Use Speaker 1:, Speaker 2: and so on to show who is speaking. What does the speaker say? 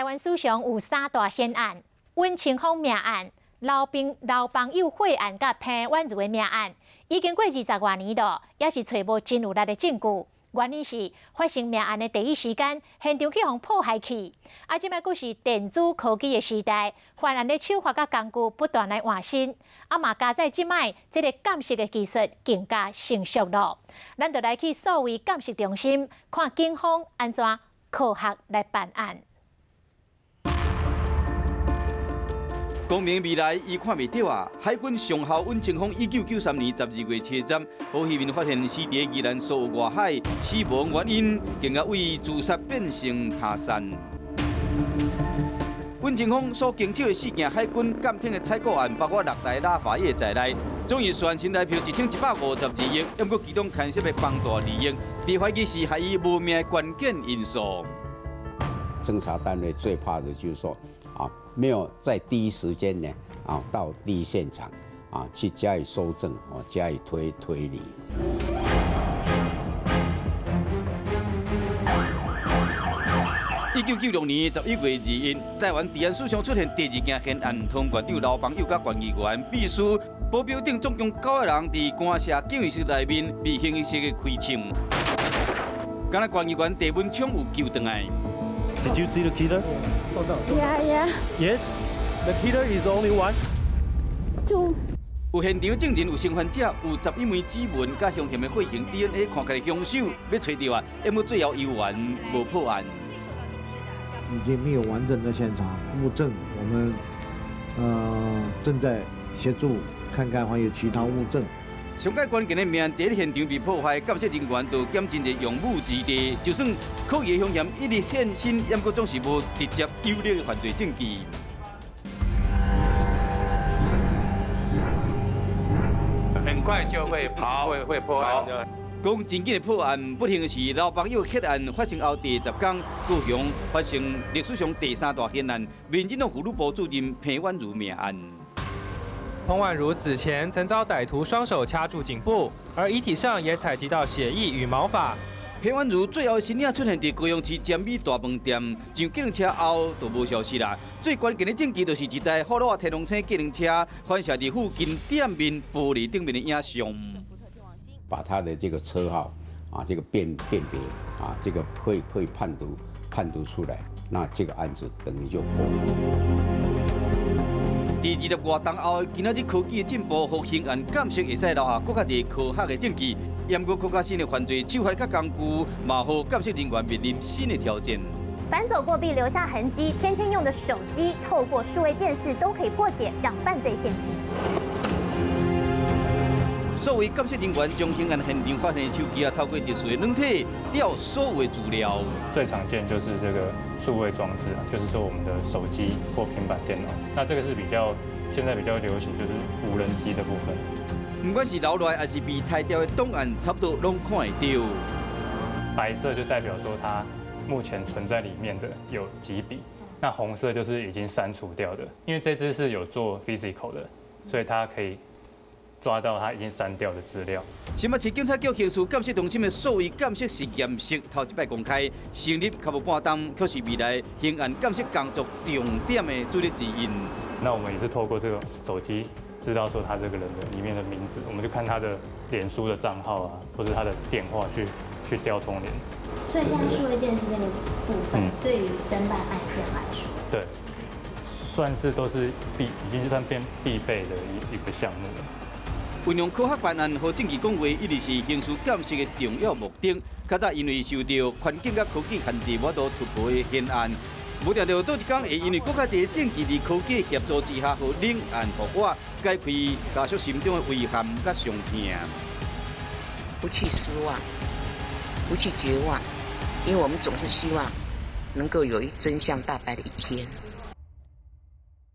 Speaker 1: 台灣史上有三大懸案：尹清楓命案、劉邦友血案、佮彭婉如的命案，已經過20外年了，也是揣無真有力的證據。原因是發生命案的第一時間，現場去予破壞去。啊，這擺閣是電子科技的時代，犯案的手法佮工具不斷來換新。啊，嘛加載這擺這個鑑識的技術更加成熟咯。咱就來去數位鑑識中心，看警方按怎科學來辦案。
Speaker 2: 光明未來，伊看袂著啊！海軍上校尹清楓1993年12月7日，予漁民發現死佇宜蘭蘇澳外海，死亡原因竟然為自殺變成他殺。尹清楓所經手的四件海軍艦艇的採購案，包括六台拉法葉在內，總預算新台票1152億，毋過其中牽涉的龐大利益，被懷疑是害伊無命的關鍵因素。
Speaker 3: 偵查單位最怕的就是說，沒有在第一時間呢，到第一現場，去加以搜證，加以推理。
Speaker 2: 1996年11月2日，台灣治安史上出現第二件懸案，湯縣長劉邦友佮縣議員秘書、保鏢等總共九個人，佇官舍警衛室內面被形式的開槍，敢若縣議員鄭文聰有救轉來。
Speaker 4: Did you see the killer?
Speaker 5: Yeah.
Speaker 4: Yes, the killer is only one.
Speaker 5: Two.
Speaker 2: 有現場證人，有生還者，有11枚指紋，佮兇嫌的血型 DNA，看起來兇手欲揣著啊，毋過最後猶原無破案。
Speaker 6: 已經沒有完整的現場物證，我們正在協助看看還有其他物證。
Speaker 2: 上蓋關鍵的命案佇咧現場被破壞，鑑識人員就檢真濟用武之地，就算可疑的兇嫌一直現身，毋過總是無直接有力的犯罪證據。
Speaker 7: 很快就會跑，會破案。
Speaker 2: 講真緊的破案，不幸是劉邦友血案發生後第十天，高雄發生歷史上第三大懸案，民進黨婦女部主任彭婉如命案。
Speaker 8: 彭婉如死前曾遭歹徒雙手掐住頸部，而遺體上也採集到血液與毛髮。
Speaker 2: 彭婉如最後的身影出現佇高雄市尖尾大飯店，上計程車後就無消息啦。最關鍵的證據就是一台霍羅天龍星計程車反射佇附近店面玻璃頂面的影像。
Speaker 3: 把他的這個車號啊，這個辨別啊，這個可以判讀出來，那這個案子等於就破了。
Speaker 2: 佇20外冬後，今仔日科技的進步，予刑案鑑識會使留下閣較濟科學的證據。毋過，閣較新的犯罪手法佮工具，嘛予鑑識人員面臨新的挑戰。
Speaker 9: 反走過必留下痕跡，天天用的手機，透過數位鑑識都可以破解，讓犯罪現形。
Speaker 2: 數位鑑識人員將刑案現場發現的手機啊，透過特殊的軟體調所有的資料。
Speaker 10: 最常見就是這個數位裝置啊，就是說我們的手機或平板電腦。那這個是比較現在比較流行，就是無人機的部分。
Speaker 2: 不管是留落來還是被刣掉的檔案，差不多攏看會著。
Speaker 10: 白色就代表說它目前存在裡面的有幾筆，那紅色就是已經刪除掉的。因為這支是有做 physical 的，所以它可以抓到他已經刪掉的資料。
Speaker 2: 新北市警察局刑事鑑識中心的數位鑑識實驗室頭一擺公開，成立較無半冬，卻是未來刑案鑑識工作重點的主力之一。
Speaker 10: 那我們也是透過這個手機知道說他這個人的裡面的名字，我們就看他的臉書的賬號啊，或者他的電話去調通聯。
Speaker 9: 所以現在數位鑑識這個部分，對於偵辦案件來說，
Speaker 10: 對，算是都是已經算變必備的一個項目了。
Speaker 2: 運用科學辦案和證據講話，一直是刑事鑑識的重要目的。較早因為受著環境佮科技限制，無法度突破的懸案，無定著佗一工會因為閣較濟證據佇科技協助之下，予冷案復活，解開家屬心中的遺憾佮傷痛。
Speaker 11: 不去失望，不去絕望，因為我們總是希望能夠有一真相大白的一天。